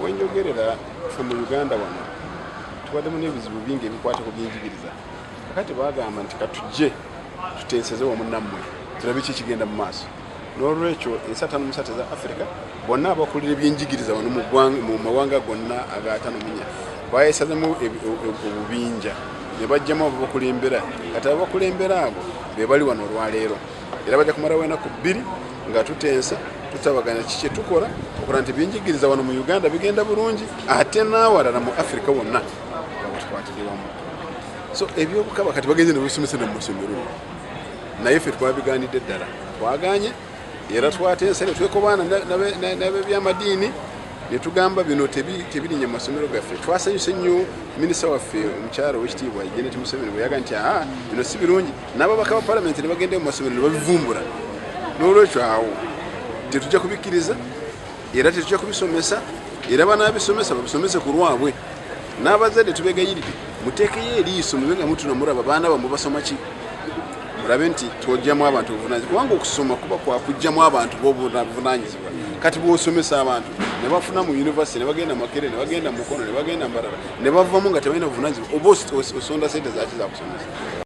Wenjogerera ffe mu Uganda wano tubaddemu n'ebizibu bingi ebikwata ku byenjigiriza. Kakati bagamba nti katujje tuteeseze wamu nammwe tulabe ki ekigenda mu maaso. N'olwekyo ensi 53 eza Africa bonna abakulira ebyenjigiriza wano mu mawanga gonna aga 54 bayesazemu obubinja ne bajjamu ababakulembera. Kati ababakulembera abo be bali wano olwaleero, era bajja kumalawo enaku 2 nga tutensa tutabaganya kiki kyetukola okola nti ebyenjigiriza wano mu Uganda bigenda bulungi ate n'awalala mu Africa wonna nga bwetukwatidde wamu. So ebyobukaba kati bagenze ne babisomesa ne mu masomero, naye ffe twabigaanidde ddala, twaganye era twatensa ne twekobaana n'abebyamadiini ne tugamba bino tebirinya mu masomero gaffe. Twasanyuse nnyo minisita waffe omukyala owekitiibwa Janet Museveni bwe yaga nti aa bino si birungi, n'ababaka ba palamenti ne bagenda mu masomero ne babivumbula. N'olwekyo awo tetujja kubikkiriza era tetujja kubisomesa, era banaabisomesa babisomese ku lwabwe. N'abazadde tubegayiridde muteekeyo eriiso mube nga mutuna mulaba baana bammwe basoma ki, mulabe nti twojjamu abantu obuvunaanyizibwa, kubanga okusoma kuba kwakugjamu abantu b'obuvunaanyizibwa. Kati bw'osomesa abantu ne bafuna mu university ne bagenda Makerere ne bagenda Mukono ne bagenda Mbarara ne bavamu nga tebalina buvunaanyizibwa, oba osonda sente zaki zakusomesa?